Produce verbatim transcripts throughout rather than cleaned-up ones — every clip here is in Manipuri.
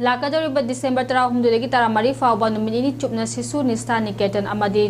ꯂꯥꯛꯀꯗꯧꯔꯤꯕ ꯗꯤꯁꯦꯝꯕꯔ ꯇꯔꯥꯍꯨꯝꯗꯣꯏꯗꯒꯤ ꯇꯔꯥꯃꯔꯤ ꯐꯥꯎꯕ ꯅꯨꯃꯤꯠ ꯅꯤꯅꯤ ꯆꯨꯞꯅ ꯁꯤꯁꯨ ꯅꯤꯁꯇꯥ ꯅꯤꯀꯦꯇꯟ ꯑꯃꯗꯤ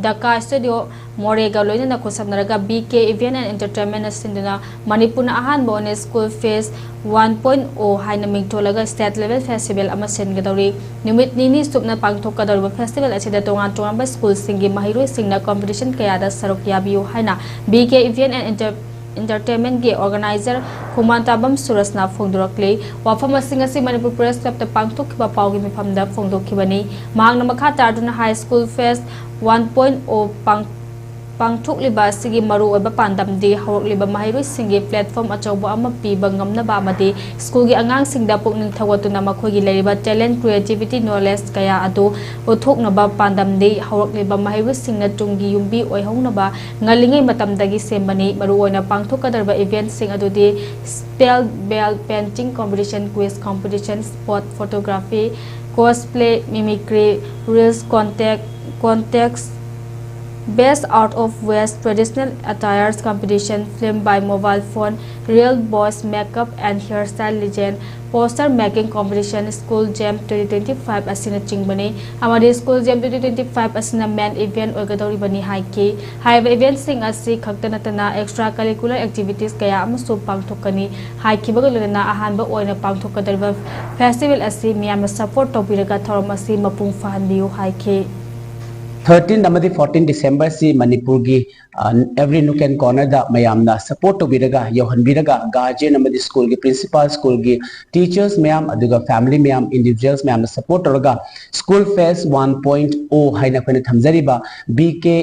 ꯗꯀꯥ ꯁ꯭ꯇꯨꯗꯤꯑꯣ ꯃꯣꯔꯦꯒ ꯂꯣꯏꯅꯅ ꯈꯨꯠꯁꯝꯅꯔꯒ ꯕꯤ ꯀꯦ ꯏꯚꯦꯟ ꯑꯦꯟ ꯑꯦꯟꯇꯔꯇꯦꯟꯃꯦꯟꯅ ꯁꯤꯟꯗꯨꯅ ꯃꯅꯤꯄꯨꯔꯅ ꯑꯍꯥꯟꯕ ꯑꯣꯏꯅ ꯁ꯭ꯀꯨꯜ ꯐꯦꯁ ꯋꯥꯟ ꯄꯣꯏꯟ ꯑꯣ ꯍꯥꯏꯅ ꯃꯤꯡꯊꯣꯜꯂꯒ ꯁ꯭ꯇꯦꯠ ꯂꯦꯚꯦꯜ ꯐꯦꯁꯇꯤꯚꯦꯜ ꯑꯃ ꯁꯤꯟꯒꯗꯧꯔꯤ꯫ ꯅꯨꯃꯤꯠ ꯅꯤꯅꯤ ꯆꯨꯞꯅ ꯄꯥꯡꯊꯣꯛꯀꯗꯧꯔꯤꯕ ꯐꯦꯁꯇꯤꯚꯦꯜ ꯑꯁꯤꯗ ꯇꯣꯉꯥꯟ ꯇꯣꯉꯥꯟꯕ ꯁ꯭ꯀꯨꯜꯁꯤꯡꯒꯤ ꯃꯍꯩꯔꯣꯏꯁꯤꯡꯅ ꯀꯝꯄꯤꯇꯤꯁꯟ ꯀꯌꯥꯗ ꯁꯔꯨꯛ ꯌꯥꯕꯤꯌꯨ ꯍꯥꯏꯅ ꯕꯤ ꯀꯦ ꯏꯚꯦꯟ ꯑꯦꯟ ꯑꯦꯟꯇꯔ ꯑꯦꯟꯇꯔꯇꯦꯟꯃꯦꯟꯒꯤ ꯑꯣꯔꯒꯅꯥꯏꯖꯔ ꯈꯣꯡꯃꯥꯟꯇꯥꯕꯝ ꯁꯨꯔꯖꯅ ꯐꯣꯡꯗꯣꯔꯛꯂꯤ꯫ ꯋꯥꯐꯝ ꯑꯁꯤꯡ ꯑꯁꯤ ꯃꯅꯤꯄꯨꯔ ꯄ꯭ꯔꯦꯁ ꯀ꯭ꯂꯕꯇ ꯄꯥꯡꯊꯣꯛꯈꯤꯕ ꯄꯥꯎꯒꯤ ꯃꯤꯐꯝꯗ ꯐꯣꯡꯗꯣꯛꯈꯤꯕꯅꯤ꯫ ꯃꯍꯥꯛꯅ ꯃꯈꯥ ꯇꯥꯗꯨꯅ high school fest one point O ꯄꯥꯡ-, ꯄꯥꯡꯊꯣꯛꯂꯤꯕ ꯑꯁꯤꯒꯤ ꯃꯔꯨꯑꯣꯏꯕ ꯄꯥꯟꯗꯝꯗꯤ ꯍꯧꯔꯛꯂꯤꯕ ꯃꯍꯩꯔꯣꯏꯁꯤꯡꯒꯤ ꯄ꯭ꯂꯦꯠꯐꯣꯝ ꯑꯆꯧꯕ ꯑꯃ ꯄꯤꯕ ꯉꯝꯅꯕ ꯑꯃꯗꯤ ꯁ꯭ꯀꯨꯜꯒꯤ ꯑꯉꯥꯡꯁꯤꯡꯗ ꯄꯨꯛꯅꯤꯡ ꯊꯧꯒꯠꯇꯨꯅ ꯃꯈꯣꯏꯒꯤ ꯂꯩꯔꯤꯕ ꯇꯦꯂꯦꯟ, ꯀ꯭ꯔꯤꯌꯦꯇꯤꯚꯤꯇꯤ, ꯅꯣꯂꯦꯖ ꯀꯌꯥ ꯑꯗꯨ ꯎꯠꯊꯣꯛꯅꯕ ꯄꯥꯟꯗꯝꯗꯤ ꯍꯧꯔꯛꯂꯤꯕ ꯃꯍꯩꯔꯣꯏꯁꯤꯡꯅ ꯇꯨꯡꯒꯤ ꯌꯨꯝꯕꯤ ꯑꯣꯏꯍꯧꯅꯕ ꯉꯜꯂꯤꯉꯩ ꯃꯇꯝꯗꯒꯤ ꯁꯦꯝꯕꯅꯤ꯫ ꯃꯔꯨꯑꯣꯏꯅ ꯄꯥꯡꯊꯣꯛꯀꯗꯧꯔꯤꯕ ꯏꯚꯦꯟꯠꯁꯤꯡ ꯑꯗꯨꯗꯤ spell bell, painting competition, quiz competition, spot photography, cosplay, mimicry, reels contest, contest, Best Out of West, Traditional Attires Competition, Film by Mobile Phone, Real Voice, Makeup and Hairstyle Legend, Poster Making Competition, School Jam twenty twenty-five ꯑꯁꯤꯅꯆꯤꯡꯕꯅꯤ꯫ ꯑꯃꯗꯤ School Jam twenty twenty-five ꯑꯁꯤꯅ main event ꯑꯣꯏꯒꯗꯧꯔꯤꯕꯅꯤ ꯍꯥꯏꯈꯤ꯫ ꯍꯥꯏꯔꯤꯕ ꯏꯚꯦꯟꯠꯁꯤꯡ ꯑꯁꯤ ꯈꯛꯇ ꯅꯠꯇꯅ extra curricular activities ꯀꯌꯥ ꯑꯃꯁꯨ ꯄꯥꯡꯊꯣꯛꯀꯅꯤ ꯍꯥꯏꯈꯤꯕꯒ ꯂꯣꯏꯅꯅ ꯑꯍꯥꯟꯕ ꯑꯣꯏꯅ ꯄꯥꯡꯊꯣꯛꯀꯗꯧꯔꯤꯕ ꯐꯦꯁꯇꯤꯚꯦꯜ ꯑꯁꯤ ꯃꯤꯌꯥꯝꯅ ꯁꯄꯣꯔꯠ ꯇꯧꯕꯤꯔꯒ ꯊꯧꯔꯝ ꯑꯁꯤ ꯃꯄꯨꯡ ꯐꯥꯍꯟꯕꯤꯌꯨ ꯍꯥꯏꯈꯤ꯫ ꯊꯥꯔꯇꯤꯟ ꯑꯃꯗꯤ ꯐꯣꯔꯇꯤꯟ ꯗꯤꯁꯦꯝꯕꯔꯁꯤ ꯃꯅꯤꯄꯨꯔꯒꯤ ꯑ, every nook and cornerꯗ ꯃꯌꯥꯝꯅ support ꯇꯧꯕꯤꯔꯒ, ꯌꯧꯍꯟꯕꯤꯔꯒ, guardian ꯑꯃꯗꯤ ꯁ꯭ꯀꯨꯜꯒꯤ principal, ꯁ꯭ꯀꯨꯜꯒꯤ teachers ꯃꯌꯥꯝ, ꯑꯗꯨꯒ family ꯃꯌꯥꯝ, individuals ꯃꯌꯥꯝꯅ support ꯇꯧꯔꯒ School Fest one point oh ꯍꯥꯏꯅ ꯑꯩꯈꯣꯏꯅ ꯊꯝꯖꯔꯤꯕ B K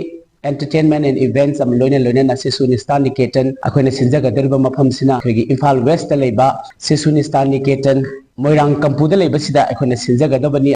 Entertainment and Events ꯑꯃ ꯂꯣꯏꯅ ꯂꯣꯏꯅꯅ ꯁꯤꯁꯨ ꯅꯤꯁꯇꯥ ꯅꯤꯀꯦꯇꯟ ꯑꯩꯈꯣꯏꯅ ꯁꯤꯟꯖꯒꯗꯧꯔꯤꯕ ꯃꯐꯝꯁꯤꯅ ꯑꯩꯈꯣꯏꯒꯤ ꯏꯝꯐꯥꯜ ꯋꯦꯁꯇ ꯂꯩꯕ ꯁꯤꯁꯨ ꯅꯤꯁꯇꯥ ꯅꯤꯀꯦꯇꯟ ꯃꯣꯏꯔꯥꯡ ꯀꯝꯄꯨꯗ ꯂꯩꯕꯁꯤꯗ ꯑꯩꯈꯣꯏꯅ ꯁꯤꯟꯖꯒꯗꯕꯅꯤ꯫